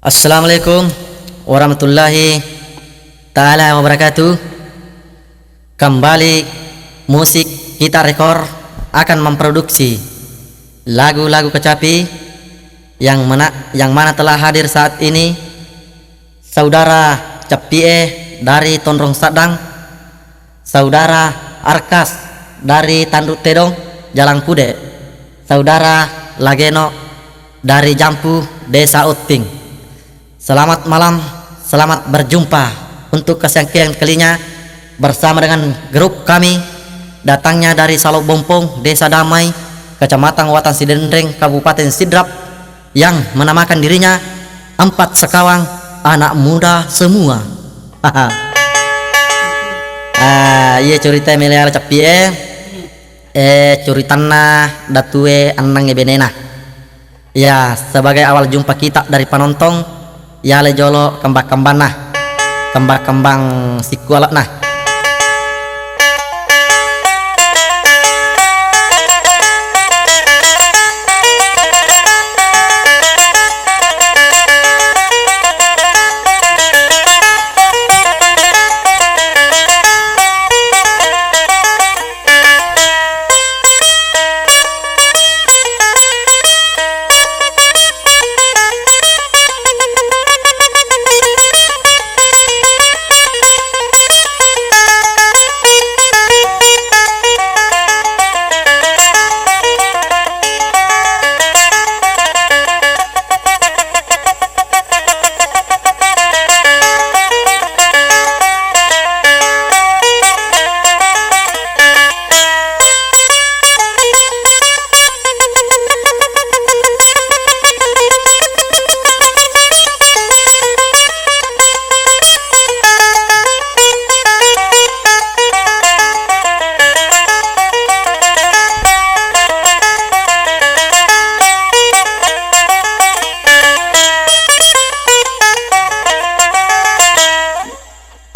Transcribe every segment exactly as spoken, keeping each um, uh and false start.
Assalamualaikum warahmatullahi taala wabarakatuh. Kembali Musik Kita Rekor akan memproduksi lagu-lagu kecapi yang mena-, yang mana telah hadir saat ini Saudara Cappie dari Tonrong Saddang, Saudara Arkas dari Tanru Tedong, Jalang Pude, Saudara Lageno dari Jampu, Desa Otting. Selamat malam, selamat berjumpa untuk kesekian kalinya bersama dengan grup kami, datangnya dari Salo Bompong, Desa Damai, Kecamatan Watan Sidenreng, Kabupaten Sidrap, yang menamakan dirinya Empat Sekawang Anak Muda Semua. Ah, iya, cerita Meliala Cappie, eh, curitanna datue ennengnge benena. Ya, sebagai awal jumpa kita dari penonton, yale jolo kembang-kembanna, kembang-kembang sikkualekna.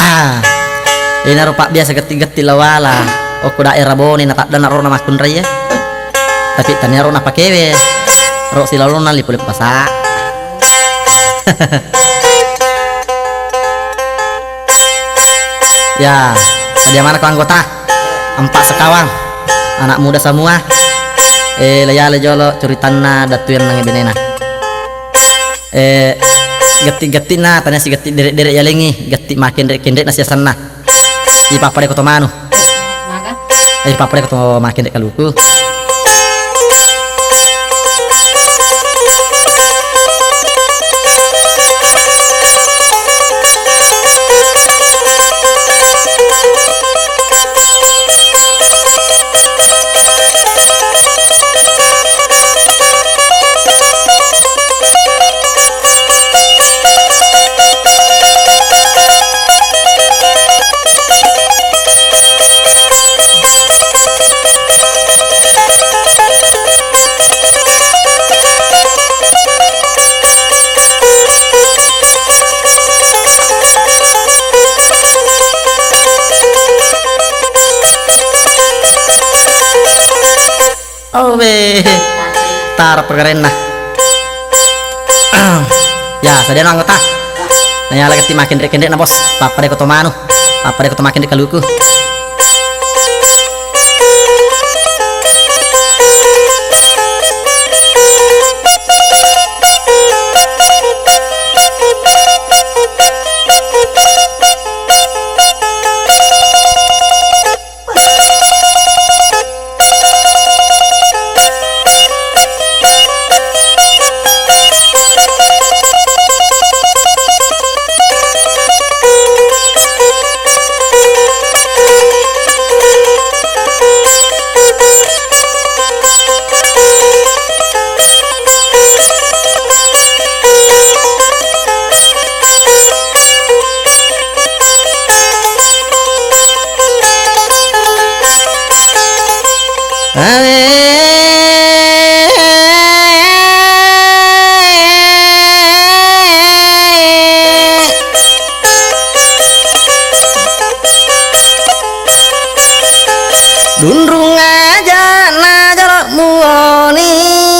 Ah, inaro pabbiasa getti-getti lawala. Okko daerah Bone na taddana ro na makkunraiye. Tapi tania ro na pakewe. Ro silalona lipu-lipu pasa. Ya, sadia manako anggota? Empat Sekawang, anak muda semua. Eh, layale jolo curitanna datue ennengnge benena. Eh, getti-gettina, tania si getti dere-dere yalengi, getti makenre-kenre na siasanna. Ipappadeko to manu. Maga? Ipappadeko to makenre kaluku. Owe, tara perkarenna. Ya, sadiano anggota. Nayala getti makenre-kenre na, Bos. Pappadeko to manu. Pappadeko to makenre kaluku. Dunrung aja na jolo muoni,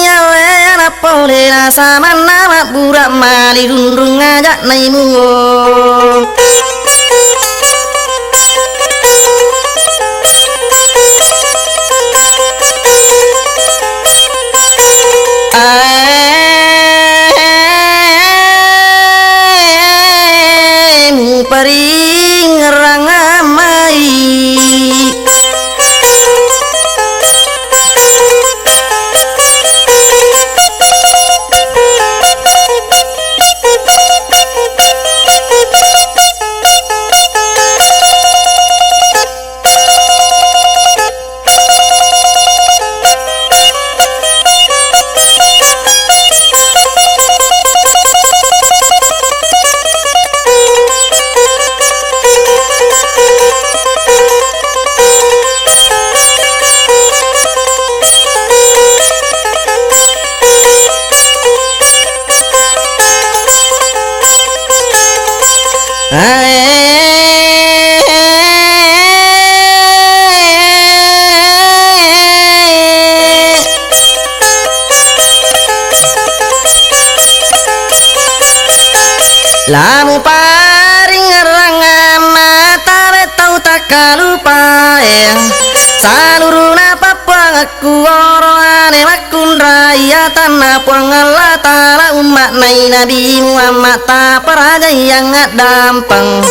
awe na pole na samanna Bura mali runrung ajak naimuo. Ae, muparingerang mai. Lamu paringerrang mata bettau takkalupae, saluruna pappuangekku oroane makkunrai atanna Puang Allah Ta'ala, umma' nai Nabi Muhammad taparajaiang addampeng.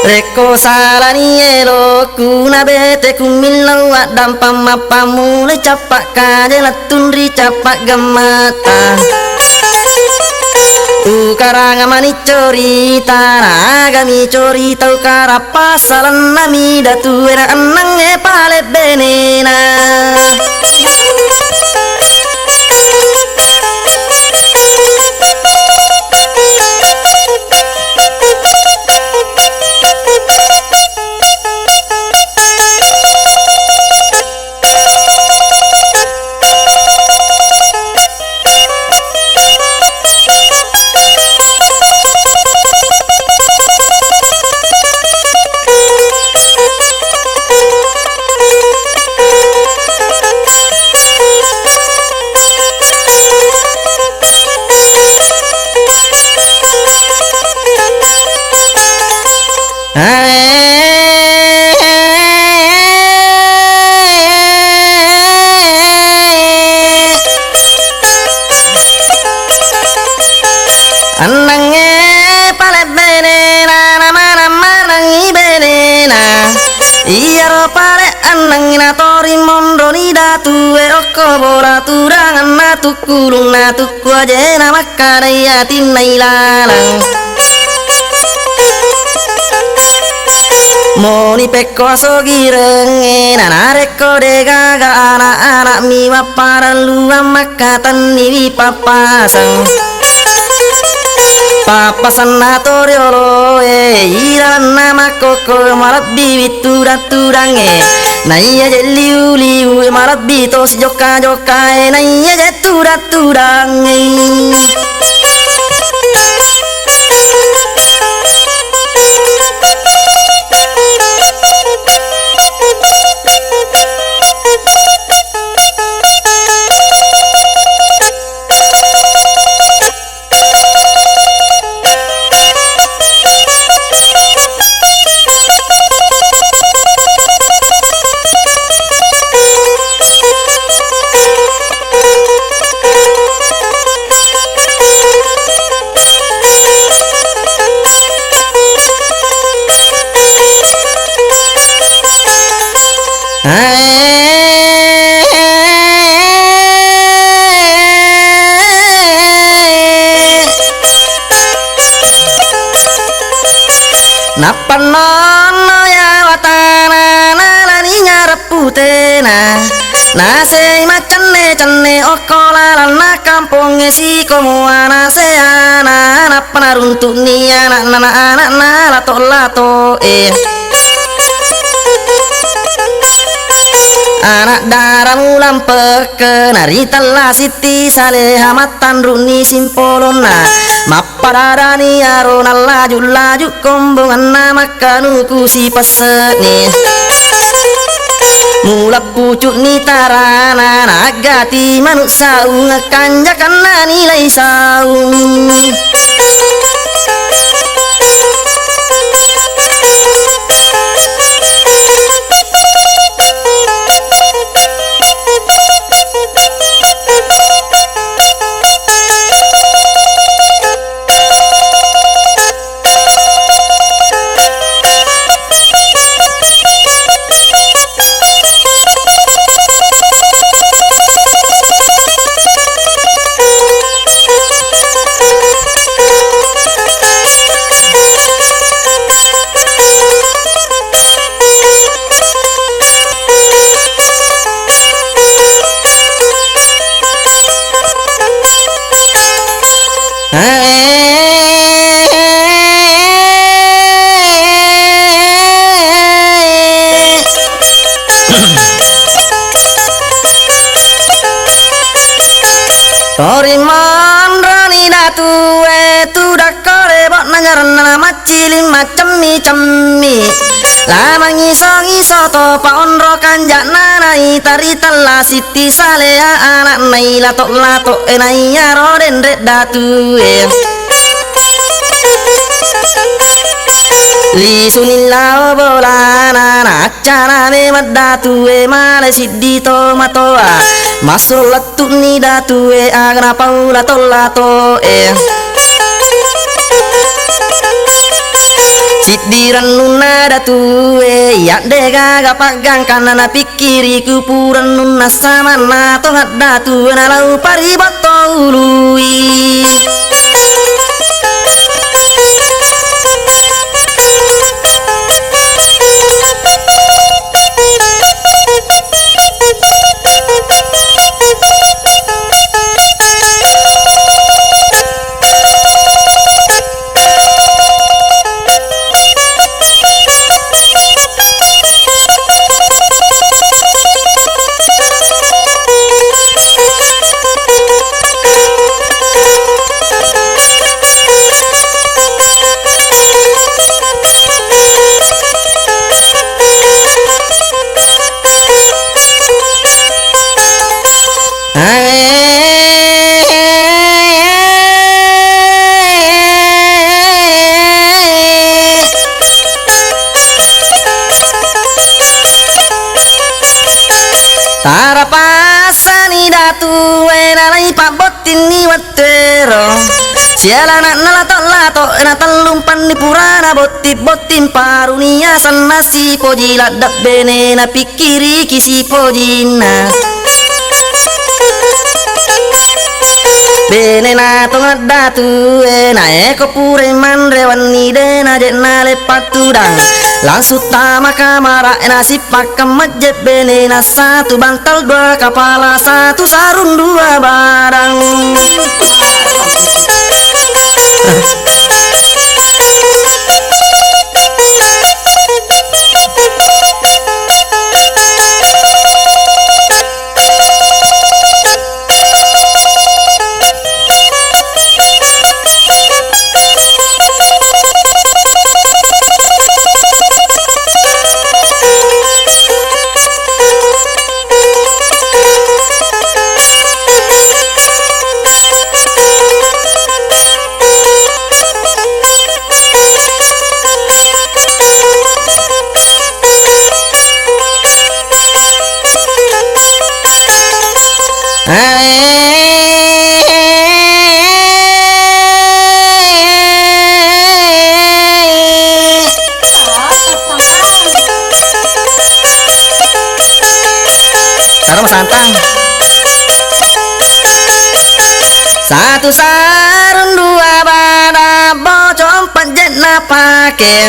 Rekko salani elokku na beteku millau addampeng, mappammulai cappa' kaje lettung ri cappa' gemmeta. Ukaranga mani corita, na agami corita ukarappa salenna mi datue na ennengnge pale benena. Ennengnge pale benena, namaneng-manengngi benena. Iyaro pale ennengnge natori monroni datue, okko bola tudangenna tukkulunna tukku ajena makkanai atinna ilaleng. Moni pekko asogirengnge, nanarekko degaga ana'-ana'mi wapparelluang makkatenniwi pappaseng. Pappasenna to rioloe, ilalenna makkokko malebbiwi tudang-tudangnge. Naiya je liu-liu malebbi to sijokka-jokkae, naiya je tudang-tudangnge. Nappa nonno yawa tana nalani ngarep putena. Nasei maccenne-cenne okko lalenna kampongnge sikomoa naseana, nappa naruntu'ni ana'na na ana'na lato-lato'e. Ana' dara mulampekke naritella sitti saleha mattanru'ni simpolonna. Mappadarani aro nallaju-laju kombonganna makkanuku sipesse'ni. Mula pucukni tarana, naggati manuk saung, kanjakanna nilai saung. Tori monroni datue, tudakko lebo'na nyaranna namaccili maccemmi-cemmi. La mangiso-ngiso topa onro kanja'na naita ri tella Sitti Salea ana'na i lato-lato e naiyaro denre datue. Lisuni lao bolana, naccana memeng datue, male siddi tomatoa. Massuro lettu'ni datue, aga napau lato-latoe. Siddi rennunna datue, yadde gaga paggangkanna napi- kiri kupurennunna samanna tongeddatue nalau paribotto ului. Tarapassani datue nalai pabbottinni wettuero. Sialana'na lato-lato natellumpanni purana botting-botting parunia sannasi poji ladde bene napi- Kiriki sipojinna. Benena tongeddatue, naeko purai manre wenni de naje'na leppa tudang. Langsung tama kamara, nasipakka majje benena satu bantal dua kapala, satu sarung dua badang. Sarung santang. Satu sarung dua bada bocong pejje'na pake.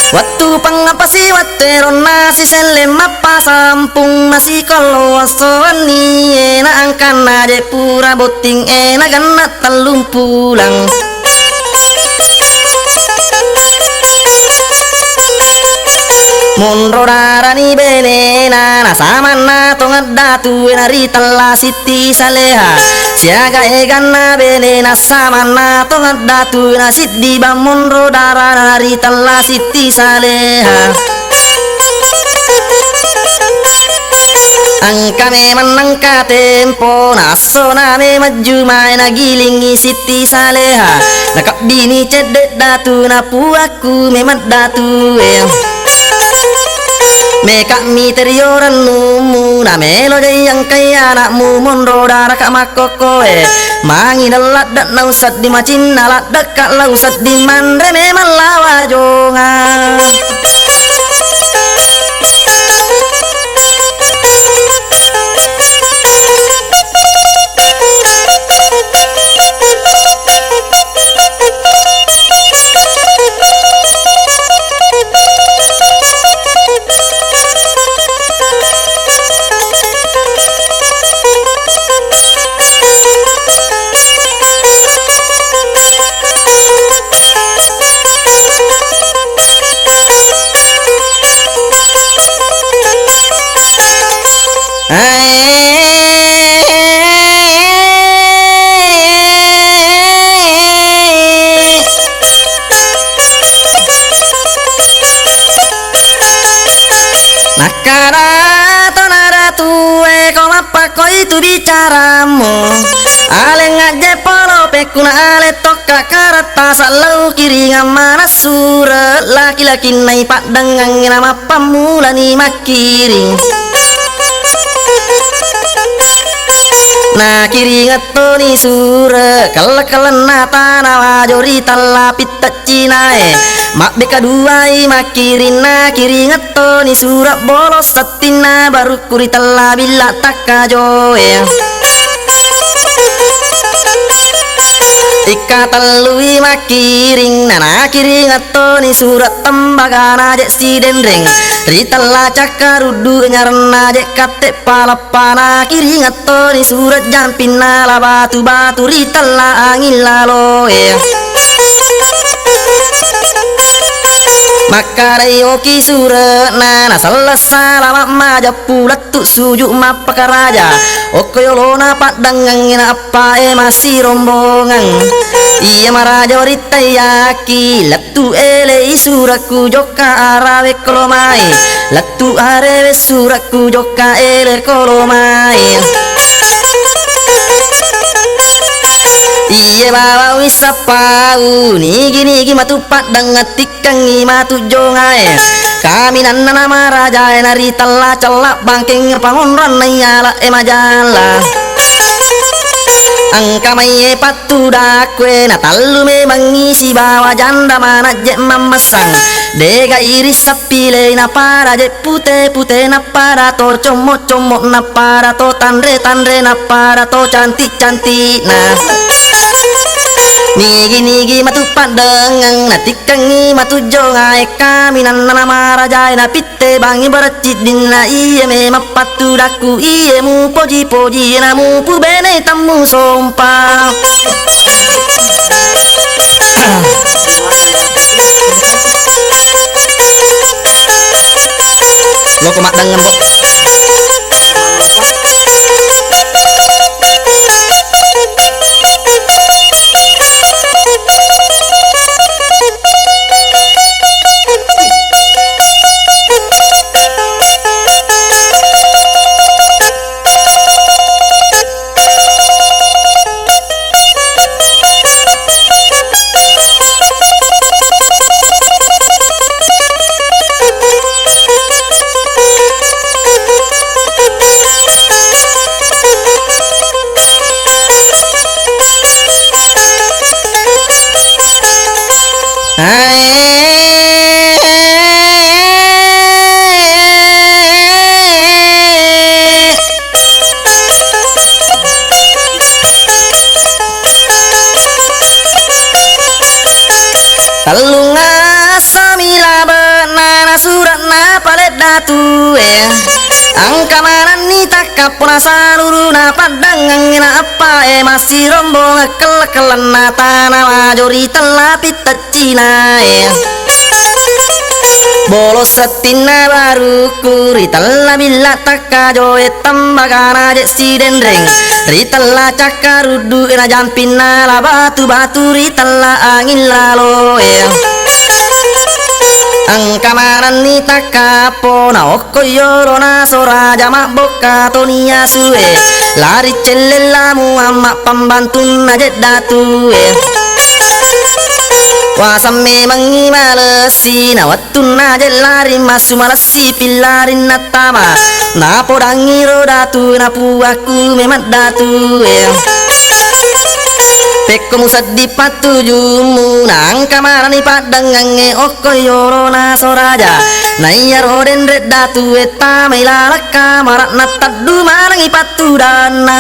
Wettu pangngapasi wettu eronna siselle mappasampung nasikollo wassowanni ena angkanna je pura botting ena genna tellumpulang. Monro darani benena, nasamanna tongeddatu, ena ritella Sitti Saleha. Siaga eganna benena, samanna tongeddatu, ena siddi bang monro darana ritella Sitti Saleha. Engka memang nengka tempo, na esso na memang jumai, nagilingi Sitti Saleha, nakabbini cedde datu, na puakku memang datu e. Mekak mi terio rennummu, na melo jai engkai anakmu, monro daraka makkokkoe. Mangi ladde nau sedding, macinna laddeka lau sedding, manre memang lawa jonga. Nakkada tona datue, ko mappakoi tu bicaramu. Aleng ajje polo pekkuna ale tokka karetta sallau kiringang mana sure, laki-lakinna ipaddengangngi na mappammulani makkiring. Nakiringeng toni sure, kelle-kellenna tana wajo ri tella pitte Cinae. Mabbeka duai makkiring, nakiringeng toni sure bolo settinna, barukku ri tella billa takkajoe. Ikka tellui makkiring, nanakiringeng toni sure tembagana je sidenreng. Ri tella cakkaruddu nyarenna je katte paleppana, kiringeng toni sure jampinna la batu-batu ri tella anging laloe. Makkedai oki sure'na, nasellessa lama majeppu lettu suju mappakaraja. Okko yolona paddengengngi na eppae massirombongeng. Iya maraja warittaiaki, lettu elei surekku jokka arawe kolomai. Lettu arewe surekku jokka ele kolomai. Iye bawang wissappau, nigi-nigi matu paddengeng tikkengngi matu jongae. Kaminanna namarajae naritella cella bangkeng pangonronna iyala e majalla. Engka maiye pattudakkue, natallu memengngi sibawa janda manajje mammessang. Dega iris sappilei napada je pute-pute, napada to commo-commo, napada to tanre-tanre, napada to cantik-cantikna. Nigi-nigi matu paddengeng, natikkengngi matu jongae, kaminanna namarajae napitte bangi barecciddinna, iye memang pattudakku, iye mupoji-poji, namupu bene tammu sompa. Loko maddengeng, Bo. Tellung asami labe'na nasure'na pale' datue. Engka manenni takkappona saluruna paddangengnge na eppae massirombongeng kelle-kellenna tana majori tellapi teccinae. Bolo settinna barukku ri tella billa takkajoe tembagana je sidenreng. Ri tella cakkaruddu e na jampinna la batu-batu ri tella anging laloe. Engka manenni takkappo, naokko yolona Soraja mabbokka toni asue. Lari celleng lamu amma pambantunna jeddatue. Waseng memengngi malessi, na wettunna jellari massu malessi pillarinna tama. Napodangngi ro datu napuakku memeng datu e. Pekko musedding pattujummu, naengka manenni paddengengnge okko yolona Soraja. Naiyaro denre datu e tamai laleng kamara'na teddu manengngi pattudanna.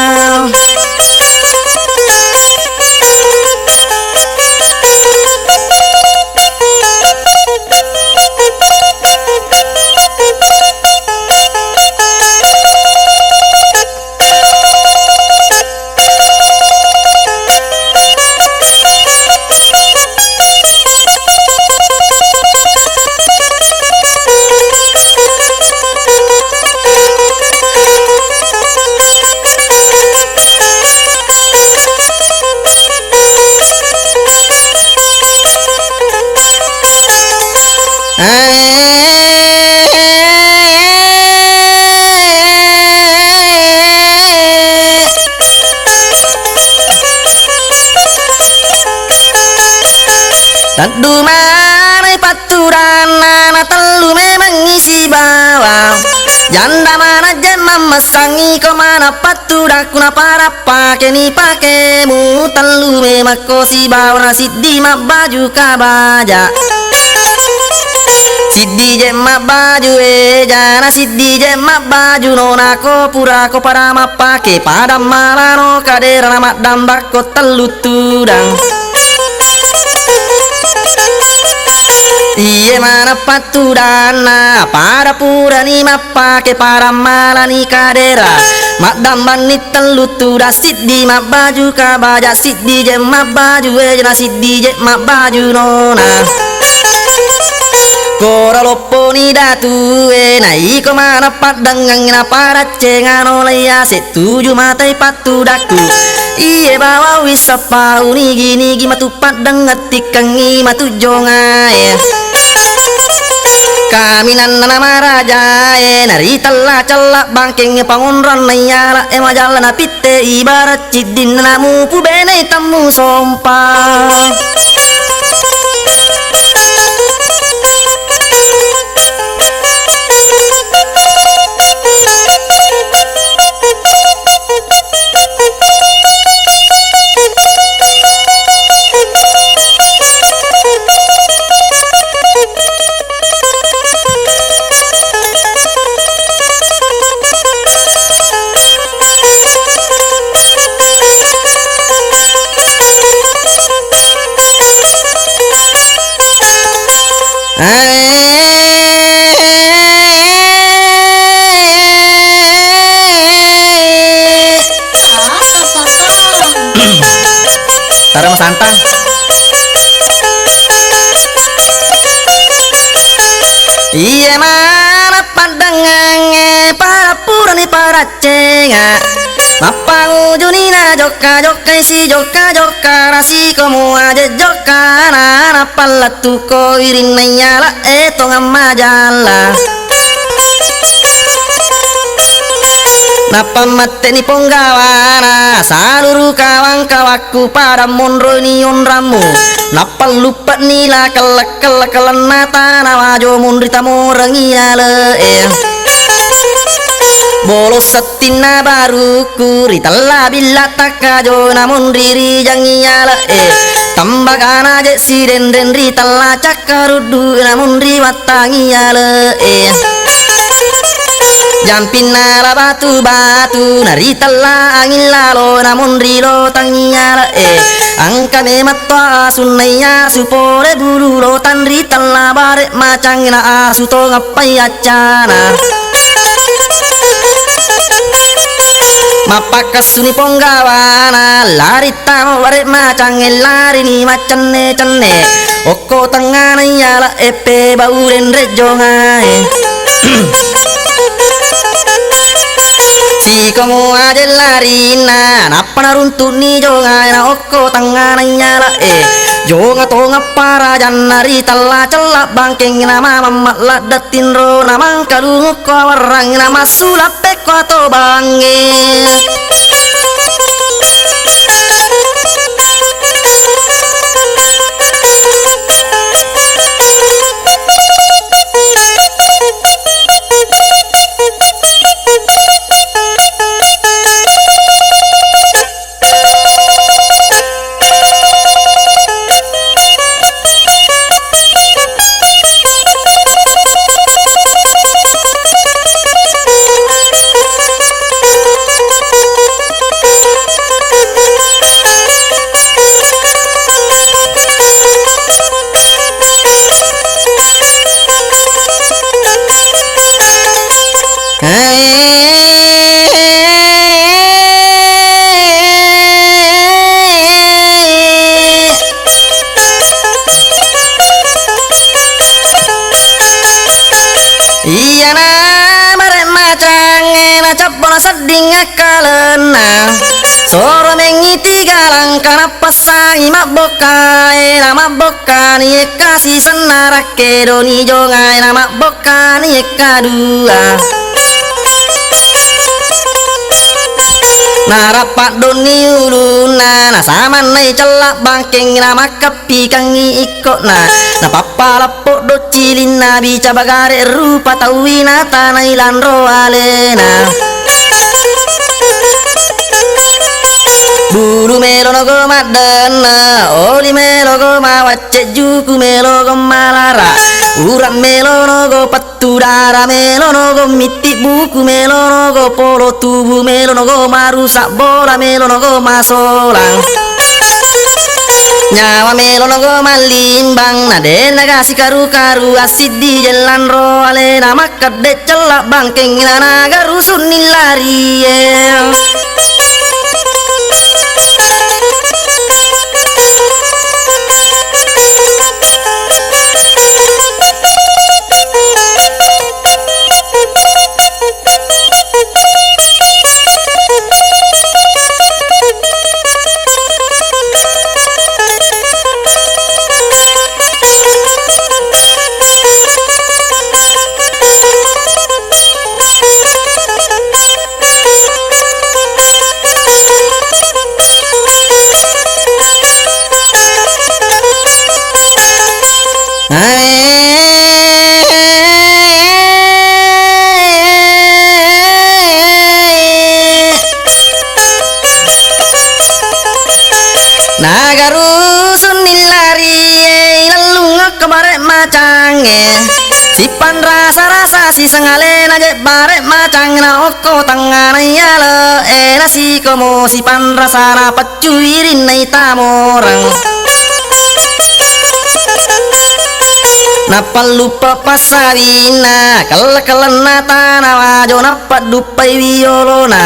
Teddu maneng pattudanna, na tellu memengngi sibawa. Janda maneng je mammessangngi ko maneng pattudakku, na pada pake ni pake mu tellu memekko sibawa, na siddi mabbaju kabaja. Siddi je mabbaju eja, na siddi je mabbaju nona, ko pura ko pada mappake, pada malano kadera na maddambakko tellu tudang. Iye maneng pattudanna, pada purani mappake, pada malani kadera. Maddambanni tellu tudang, siddi mabbaju kabaja, siddi je mabbaju eja, na siddi je mabbaju nona. Koro lopponi datu e, na iko maneng paddengengnge na paraccenga no laiya se tuju matai pattudakku. Iye bawang wissappa unigi-nigi matu paddengeng tikkengngi matu jongae. Kaminanna na marajae, na ritella cella bangkengnge pangonronna iyala e majalla na pitte ibarat ciddinna na mupu benei temmu sompa. Taro masantang. Iye maneng paddengengnge, pada purani paraccenga. Mappangujuni na jokka-jokkai si jokka-jokka, rasiko muaje jokkana, nappa lettuko wirinna iyala e tongeng majalla. Nappa matte'ni ponggawana, saluru kawang-kawakku pada monroini onrammu. Nappa luppe'ni la kelle-kelle-kellenna tana wajo monri tamorengngi ale e. Bolo settinna barukku ritella billa takkajo namonri rijangngi ale e. Tambagana je sidenreng ritella cak karuddu namun riwattangi ale e. Jampinna la batu-batu naritella angin lalo namun rilotangi ale e. Engka memetto asunna iya supole bulu lotang ritella bare macang na asu tongeppai accana. Mappakkessuni ponggawana lari tama bare macang e larini maccenne-cenne. Okko tengngana iyala eppe bau denre jongae. Sikomo aje' larinna, nappa naruntu'ni jongae naokko tengngana iyala'e. Jonga tonga parajanna ri tella cella bangkeng namamamma ladde' tinro namangkalungukko awarrang namassulappekko atobangnge. Iyana mare' macangnge nacappo nasedding akkalenna. Soro mengngiti galangka nappassangi mabbokkae, namabbokkani ekka sisenna rakke doni jongae, namabbokkani ekka dua. Narappa donni ulunna, nasamannai cella bangkeng, namakka pikangngi ikko'na, napappaleppo' doccilinna bica bagare' rupa tauwi natanai lanro alena. Bulu melo nogo maddenne, oli melo go mawacce, juku melo go malara, ura melo nogo pettu dara, melo nogo mitti buku, melo nogo polo tubu, melo nogo marusak bola, melo nogo masolang. Nyawa melo nogo mallimbang, na de' naga sikaru-karu, assiddi jellanro alena makkedde' cella bangkeng, nanaga rusunni larie. Nagarusunni larie, ilellung okko bare' macangnge. Sippanrasa-rasa siseng alena je' bare' macangnge, naokko tengngana iyale'e, nasikomo sipanrasa napaccu wirinna itamorang. Nappalluppe' passawinna, kelle-kellenna tana wajo, nappadduppai wiolona.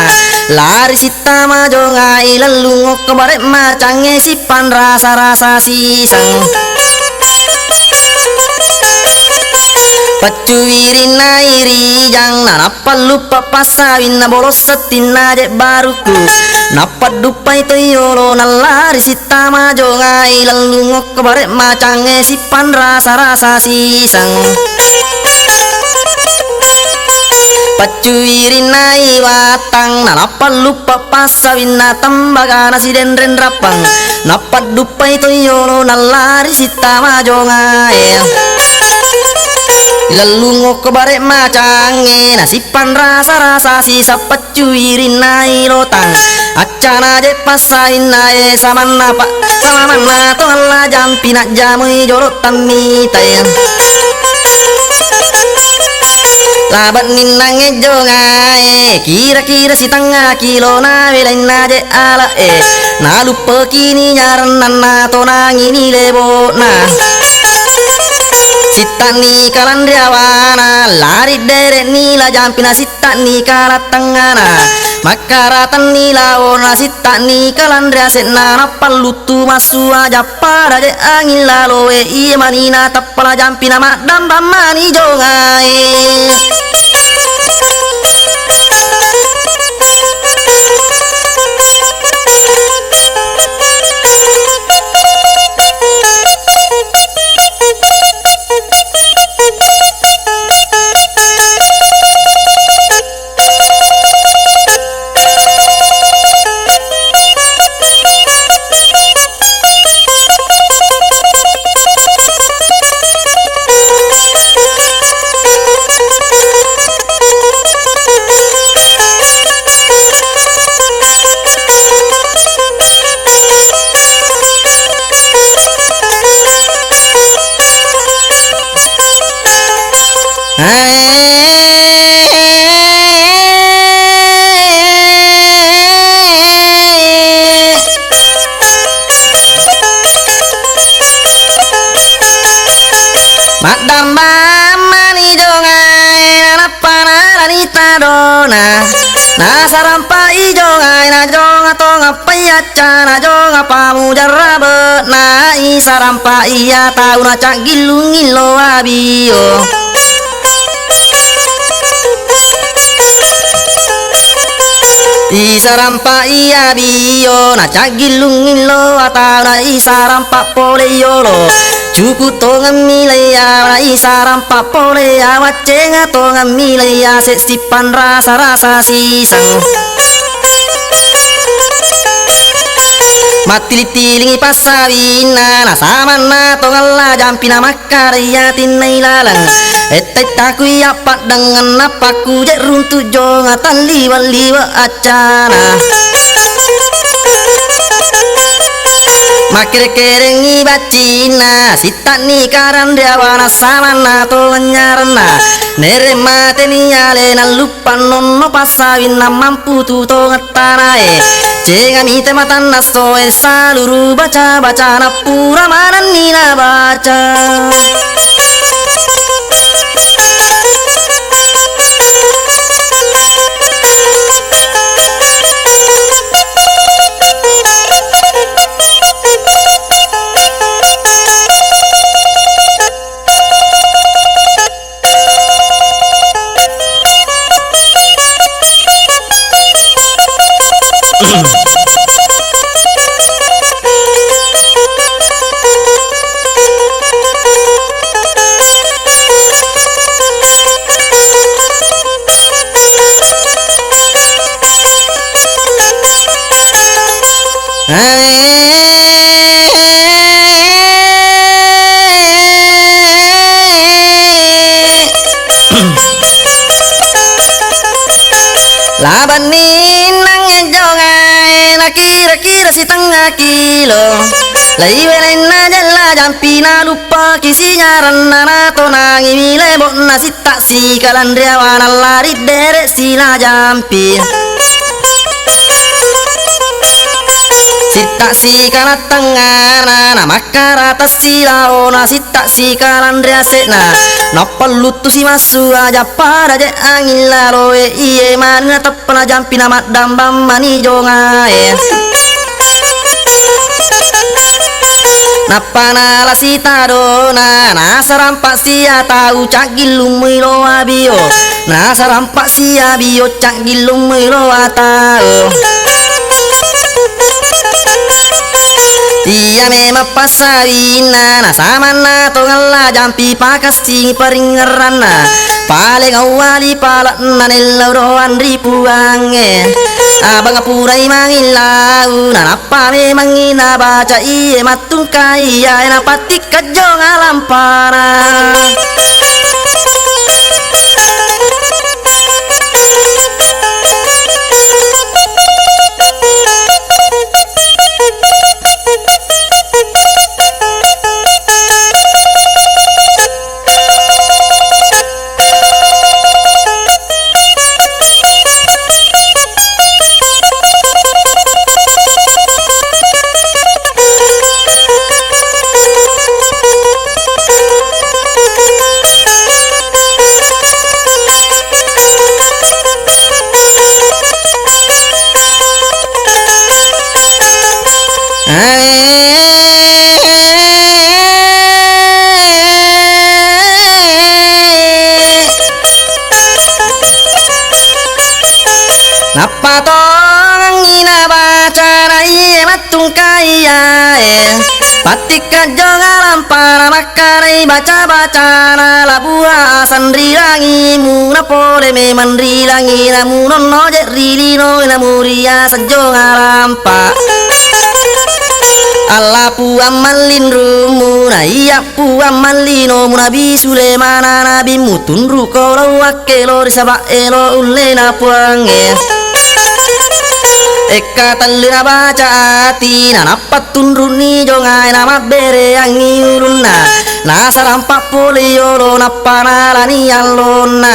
Lari sittama jongai, lellung okko bare' macangnge, sippanrasa-rasa siseng. Paccu wirinna irijang, na nappalluppe' passawinna, bolo' settinna je' baruku. Nappadduppai to yolo, nallari sittama jongai, lellung okko bare' macangnge, sippanrasa-rasa siseng. Paccu wirinna iwattang, na nappalluppe' passawinna, tembagana sidenreng rappang. Nappadduppai to yolo, nallari sittama jongae. Lellung okko bare' macangnge, nasippanrasa-rasa siseng, paccu wirinna ilotang. Accana je' passawinna e, samanna pa-, samanna to alla jampi najjamui jolo' tammitae. Labe' ninnang e jongae, kira-kira sitengnga kilo nawelainna je' ale'e. Naluppekini nyarennanna, tonangini lebo'na. Sitta'ni kalanriawana, lari dere'ni la jampi, nasitta'ni kalattengngana. Makkaratenni laona, sitta'ni kalanriase'na, nappalluttu massua, jappada je' anging laloe, iya mani nateppa la jampi, namaddambang mani jongae. Maddambang mani jongae, nanappa narani tadona. Nasarampai jongae, najonga tonga payacca, najonga pamujarrabe, nai sarampai iya tau nacaggillungi lo abio. Isarampa iya bio, nacaggillungi lo atau na isarampa pole yolo. Cuku tongemmi laiya, na isarampa pole ya, waccenga tongemmi laiya, se sippanrasa-rasa siseng. Mattili-tilingi passawinna, nasamanna tongella jampi namakkaraiya tinnai laleng. Etta-etta ku iya paddengenna pakku je runtu jonga talliwe-liwe accana. Makkere-kerengi baccinna, sittanni karanreawana samanna to nyarenna. Nere mateni alena luppa nonno passawinna mampu tu tongettanae. Cengami te matanna soe saluru baca-bacana pura manenni nabaca. Labenni nang jongae nakira-kira sitengnga kilo. Laiwe lainna jella jampi naluppaki sinyaranna natonangi milebokna sitta sikalanreawana lari dere sila jampi. Sitta sikala tengngana namakkarata silaona sitta sikalanre ase'na. Nappelluttu simassu aja pada je angin laloe iye mani nateppana jampi namaddambang mani jongae. Nappa nala sitadona, nasarampa sia tau caggillung muiloa bio. Nasarampa sia bio caggillung muiloa tau. Iya memang passawinna, nasamanna tongella jampi pakassingi paringngeranna. Paleng awwali pale'na nellau doang ri Puangnge. Abang purai mangillau, nanappa memangngi nabaca iye mattungkai iyae napattikka jong alampana. Nappa tongengngi nabacana iye mattungkai iyae. Pattikka jong alampana makkarai baca-bacana, labuha aseng ri langimu, napole memeng ri langina, munonno je ri lino, namu riaseng jong alampa. Alla Puang mallinrummu, na iya Puang mallinomu, Nabi Sulaimana nabimmu, tunruko lao wakkelo ri saba elo ullena Puangnge. Ekka tellu nabaca ati, nanappa tunrunni jongae namabbereangngi ulunna. Nasarampa pole yolo nappa nalani allonna.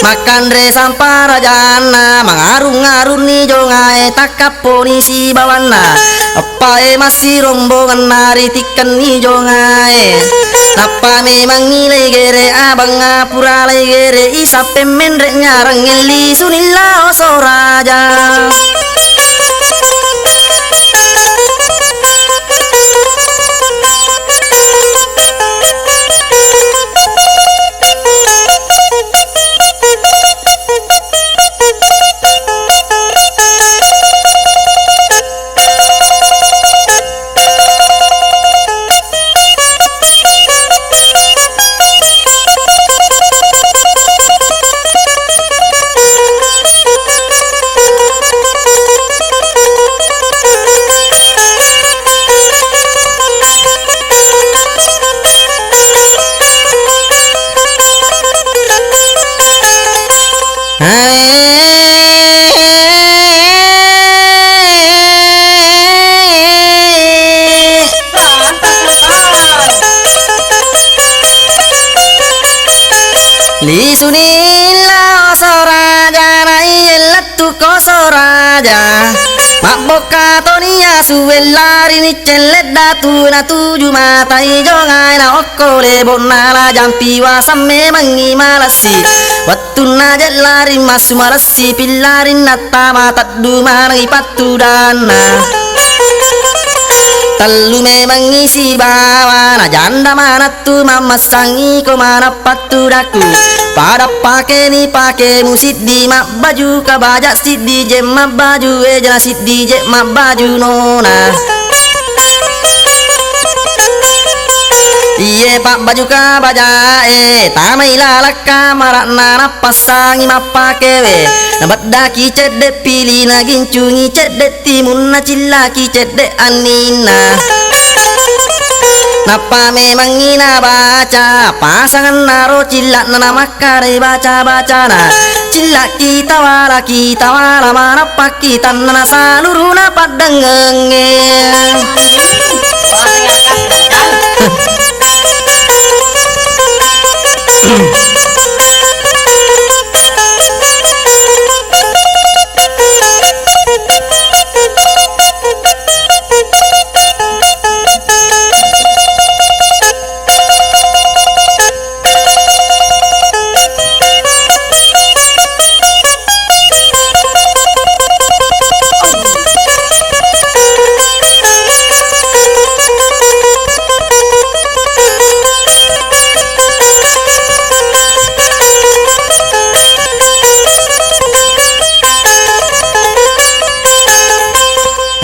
Makkanre samparajanna, mangarung-ngarunni jongae, takkapponi sibawanna. Eppae massirombongenna ritikkenni jongae. Nappa memangngi laigere abangnga pura laigere i sappe menre nyarangnge lisunilla oso raja. Lisuni lao soraja na iye lettu ko soraja. Mabbokka toni asu wellari ni celle datu na tuju matai jongai na okko lebonna la jampi wasang memangngi malessi. Wettunna jellari massu malessi pillarinna tama teddu manengi pattudanna. Tellu memangngi sibawa na janda manettu mammessangngi ko maneng pattudakku. Pada pakeni pakemu siddi mabbaju kabaja siddi je mabbaju ejana siddi je mabbaju nona. Iye pabbaju kabajae tamai laleng kamara'na nappassangi mappakewe. Nabeddaki cedde pili nagincungi cedde timunna cillaki cedde anninna. Nappa memangngi nabaca pasangenna ro cilla'na namakkarai baca-bacana. Cillaki tawalaki tawala manappaki tannana saluruna paddengengnge.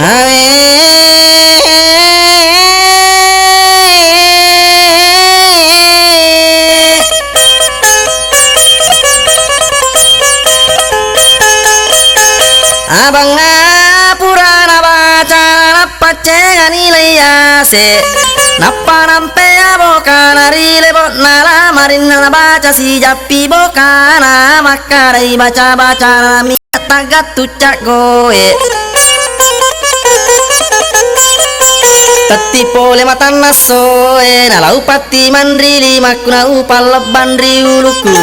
Awe. Abangnga purana baca nappaccengani leiyase. Nappa nampe abokana ri lebo'na lamarinna nabaca sijappi bokana makkarai baca-bacana mi. Taggattu caggoe. Tetti pole matanna essoe, nalau patti manri limakku, naupallebbang ri ulukku.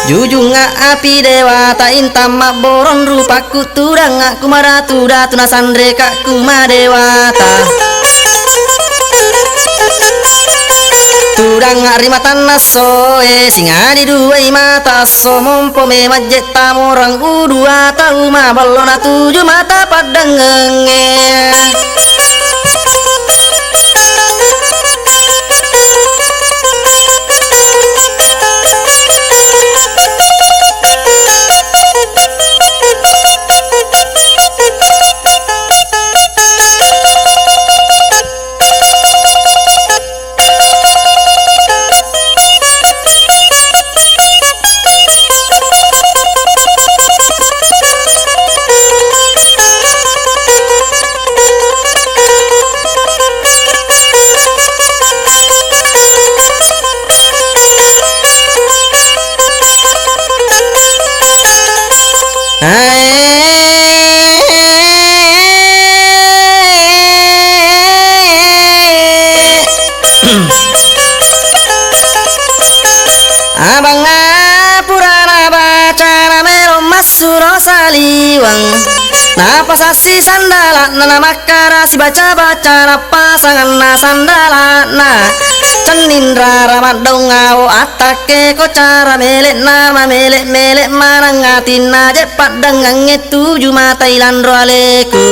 Jujungnga api dewata, intang mabborong rupakku, tudangnga ku maratu-datu, nasanreka ku madewata. Tudangnga ri matanna essoe, singadi duai mata esso mompo memang je tamorang, udua tau maballo natuju mata paddengengnge. Abangnga purana bacana melo massuro saliweng. Napasassi sandala'na namakkara sibaca-baca nappasanganna sandala'na. Cenning rara maddaung awo attakke ko cara mele'na mamele'-mele' maneng atinna je' paddengngangnge tuju matai lanro aleku.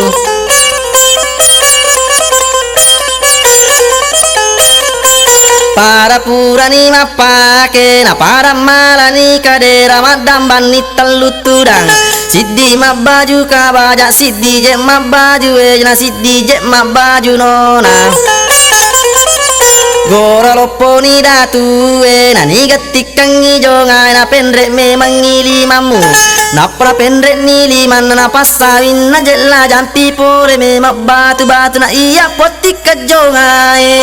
Pada purani mappake, napada malani kadera maddambanni tellu tudang. Siddi mabbaju kabaja, siddi je mabbaju ejana, siddi je mabbaju nona. Gora lopponi datue, naniga tikkengngi jongae napenre' memengngi limammu. Nappa napenre'ni limanna napassawinna jella jampi pole memeng batu-batu na iya pottikka jongae.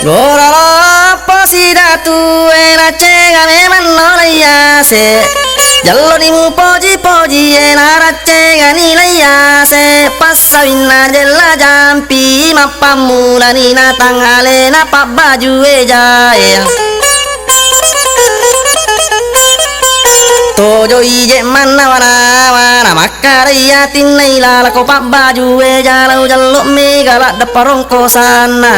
Gora loppo sidatue nacega memang no laiyase. Jalloni mupoji-poji e naraccegani laiyase. Passawinna jella jampi mappammulani natang alena pabbaju ejae. Tojo ije mannawa-nawa namak- Karaiya tinnai lalako pabbaju e jalau jallo mega ladde parongkosanna.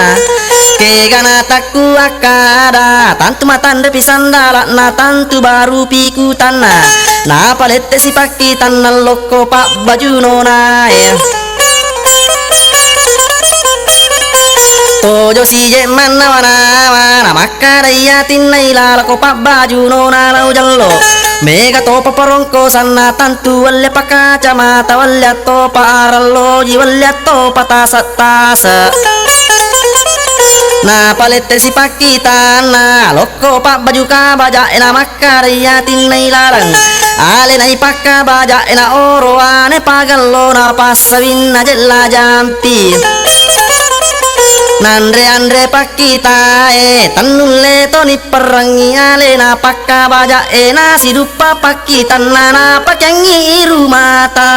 Kegana takku akkada, tantu matanre pi sandala'na, tantu baru pi kutanna. Napalette sipakkitanna lokko pabbaju nonae. Tojo sije mannawa-nawa, namak- Kadai atinna ilalako pabbaju nona lau jallo. Mega topa parongkosanna tantu walle pakacamata, walle attopa aralloji, walle attopa tasa-tasa. Napalette sipakkitanna lokko pabbaju kabaja'e namak- Kadai atinna ilaleng. Alena ipakkabaja ena oroane pagello napassawinna jella jampi. Nanre-anre pakkitae, tennulle toni perrengngi alena pakkabaja ena siduppa pakkitanna napakeangngi iru mata.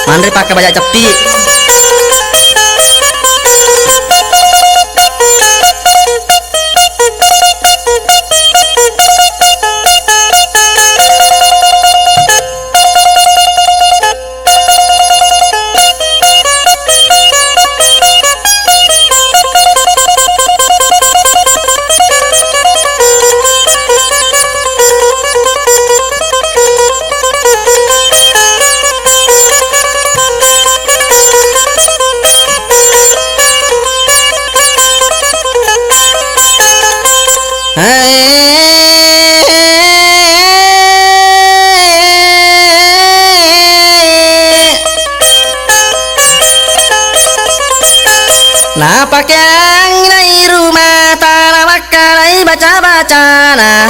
Manre pakkabaja ceppi. Napakeangngi na iru mata, namakkalai baca-bacana.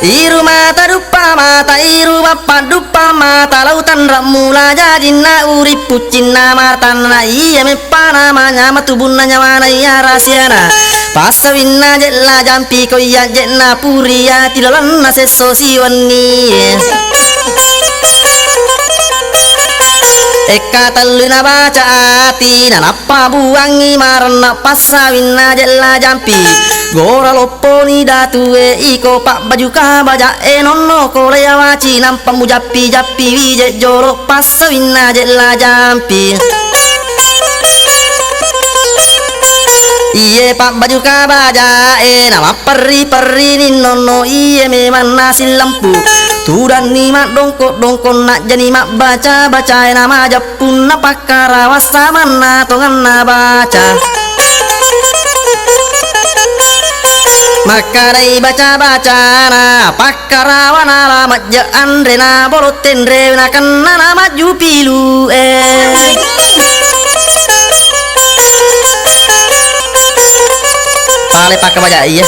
Iru mata duppa mata, iru mappa duppa mata, lau tanra mula jajinna uri puccinna matanna, iya meppana manyama tubunna nyawana iya rahasiana. Passawinna jella jampi ko iya je'na puri ati lalenna sesso siwenni. Ekka tellu nabaca ati, nanappa buangngi marenna passawinna jella jampi. Gora lopponi datue iko pabbaju kabaja'e nonno ko lea waci nampa mujappi-jappi wije jolo passawinna jella jampi. Iye pabbajuka bajae namapperri-perri ninonno, iye memanna sillempu. Tudanni maddongko-dongko najjani mabbaca-bacae namajeppu, napakkarawa samanna tongenna baca. Makkedai baca-bacana, pakkarawa nala majje anre na bolo tenre nakenna namajju pilu e. Pale pakkabaja iya.